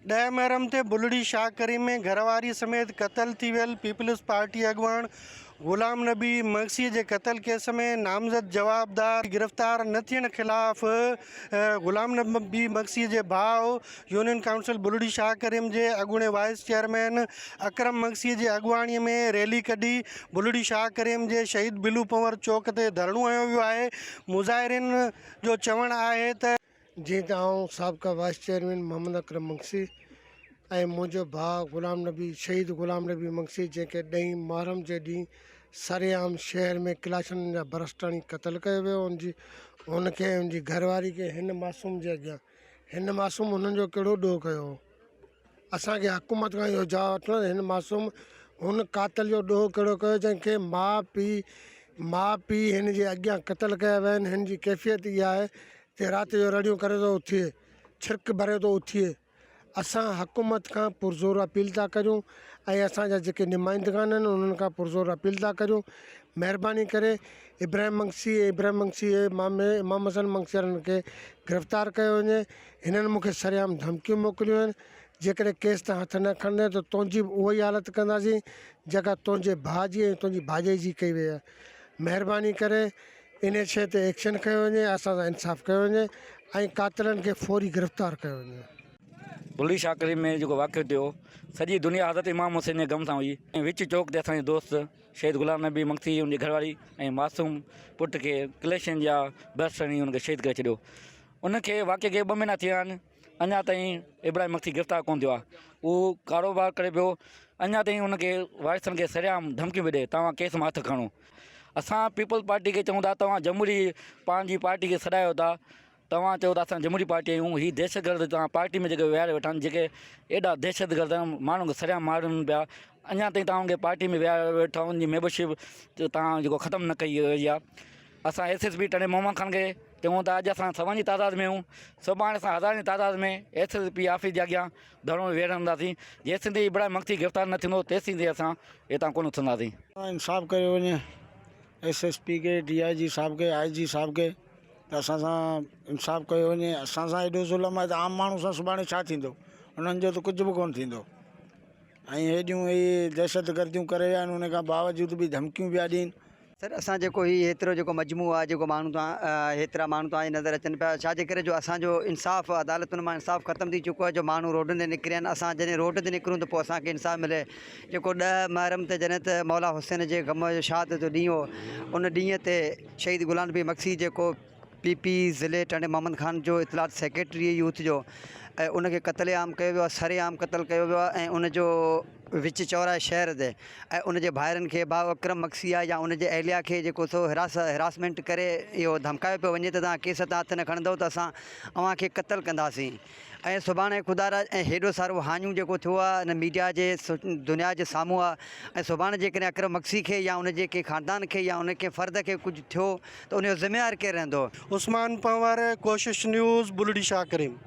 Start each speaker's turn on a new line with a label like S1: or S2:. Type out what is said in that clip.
S1: ڏهه محرم تي بلڙي شاهه ڪريم ۾ گهر واري سميت قتل ٿي ويل پيپلز پارٽي اڳواڻ غلام نبي مگسي جي قتل ڪيس ۾ نامزد جوابدار گرفتار نه ٿيڻ خلاف غلام نبي مگسي جي ڀاء يونين ڪائونسل بلڙي شاهه ڪريم جي اڳوڻي وائيس چيئرمين اڪرم مگسي جي اڳواڻي ۾ ريلي ڪڍي بلڙي شاهه ڪريم جي شهيد بلو پنور چوڪ تي ڌرڻو هنيو ويو آهي مظاهرين جو چوڻ آهي ته
S2: جيئن ته آئون سابقه وائيس چيئرمين محمد اڪرم مگسي ۽ منهنجو ڀاء غلام نبي شهيد غلام نبي مگسي جنهن کي ڏهين محرم جي ڏينهن سرعام شهر ۾ ڪلاشن جا برسٽ هڻي قتل ڪيو ويو ان جي ان کي ۽ ان جي گهر واري کي هن معصوم جي اڳيان هن معصوم هنن جو ڪهڙو ڏوهه ڪيو هو اسان کي حڪومت کان اهو جواب وٺڻو آهي ته هن معصوم هن قاتل جو ڏوهه ڪهڙو ڪيو جنهن کي ماء پيء ماء پيء هن جي اڳيان قتل ڪيا ويا آهن هن جي ڪيفيت اها آهي ته رات جو رڙيون ڪري ٿو اٿئي ڇرڪ ڀري ٿو اٿئي اسان حڪومت کان پرزور اپيل ٿا ڪريون ۽ اسان جا جيڪي نمائندگان آهن انهن کان پرزور اپيل ٿا ڪريون مهرباني ڪري ابراهيم مگسي ۽ ابراهيم مگسي جي مامي امام حسن مگسي وارن کي گرفتار ڪيو وڃي هنن مون کي سرعام ڌمڪيون موڪليون آهن، جيڪڏهن ڪيس تان هٿ نه کڻندين ته تنهنجي به اها ئي حالت ڪنداسين، جيڪا تنهنجي ڀاء جي ۽ تنهنجي ڀاڄائي جي ڪئي وئي آهي. مهرباني ڪري انهيء شيء تي ايڪشن کنيو وڃي، اسان سان انصاف ڪيو وڃي ۽ قاتلن کي فوري گرفتار ڪيو وڃي.
S3: بلڙي شاهه ڪريم ۾ جيڪو واقعو ٿيو، سڄي دنيا حضرت امام حسين جي غم سان هئي ۽ وچ چوڪ تي اسان جي دوست شهيد غلام نبي مگسي ان جي گهرواري ۽ معصوم پٽ کي ڪليشن جا برسٽ هڻي ان کي شهيد ڪري ڇڏيو. ان کي واقعي کي ٻه مهينا ٿي ويا آهن اڃا تائين ابراهيم مگسي گرفتار ڪونه ٿيو آهي اهو ڪاروبار ڪري پيو اڃا تائين ان کي وارثن کي سرعام ڌمڪيون پيو ڏي توهان ڪيس مان هٿ کڻو اسان پيپلز پارٽي کي چئون ٿا توهان جمهوري پنهنجي پارٽي کي سڏايو ٿا توهان چئو ٿا اسان جمهوري پارٽي آهيون هي دهشتگرد توهان پارٽي ۾ جيڪي ويهاري ويٺا آهن جيڪي ايڏا دهشتگرد آهن ماڻهن کي سرعام مارن پيا اڃا تائين توهان کي پارٽي ۾ ويهاري ويٺا ان جي ميمبرشپ توهان جيڪو ختم نه ڪئي وئي آهي اسان S S P Tando Muhammad Khan کي چئون ٿا اڄ اسان سون جي تعداد ۾ آهيون سڀاڻي اسان هزارن جي تعداد ۾ ايس ايس پي آفيس جي اڳيان ڌرڻو ويهي رهنداسين جيسين تائين ابراهيم مگسي گرفتار نه ٿيندو تيسين تائين اسان هتان ڪونه اٿنداسين.
S4: انصاف ڪيو وڃي ايس ايس پي کي ڊي I جي صاحب کي آء جي صاحب کي ته اسان سان انصاف ڪيو وڃي اسان سان ايڏو ظلم آهي ته عام ماڻهو سان سڀاڻي ڇا ٿيندو انهن جو ته ڪجهه به ڪونه ٿيندو ۽ هيڏيون هي دهشتگرديون ڪري ويا آهن ان کان باوجود به ڌمڪيون پيا ڏين.
S5: سر اسان جيڪو هي هيترو جيڪو مجموعو آهي جيڪو ماڻهو توهان هيترا ماڻهو توهان جي نظر اچن پيا ڇا جي ڪري جو اسان جو انصاف عدالتن مان انصاف ختم ٿي چڪو آهي جو ماڻهو روڊن تي نڪري آهن اسان جڏهن روڊ تي نڪرون ته پوء اسان کي انصاف ملي جيڪو ڏهه محرم تي جڏهن ته مولا حسين جي غم جو شهادت جو ڏينهن هو ان ڏينهن تي شهيد غلام نبي مگسي جيڪو پي پي ضلعي ٽنڊي محمد خان جو اطلاعات سيڪريٽري يوٿ جو ۽ ان کي قتل عام ڪيو ويو آهي سر عام قتل ڪيو ويو آهي ۽ ان جو وچ چوراهي شهر تي ۽ ان جي ڀائرن کي ڀاء اڪرم مگسي آ يا ان جي اهليه کي جيڪو سو هراس هراسمينٽ ڪري اهو ڌمڪايو پيو وڃي ته توهان ڪيس تان هٿ نه کڻندؤ ته اسان اوهان کي قتل ڪنداسين ۽ سڀاڻي خدا را ۽ هيڏو سارو هاڃون جيڪو ٿيو آ ان ميڊيا جي دنيا جي سامهون آ ۽ سڀاڻي جيڪڏهن اڪرم مگسي کي يا ان جي ڪنهن خاندان کي يا ان ڪنهن فرد کي ڪجهه ٿيو ته ان جو ذميوار ڪير رهندو.
S1: عثمان پنهور، ڪوشش نيوز، بلڙي شاهه ڪريم.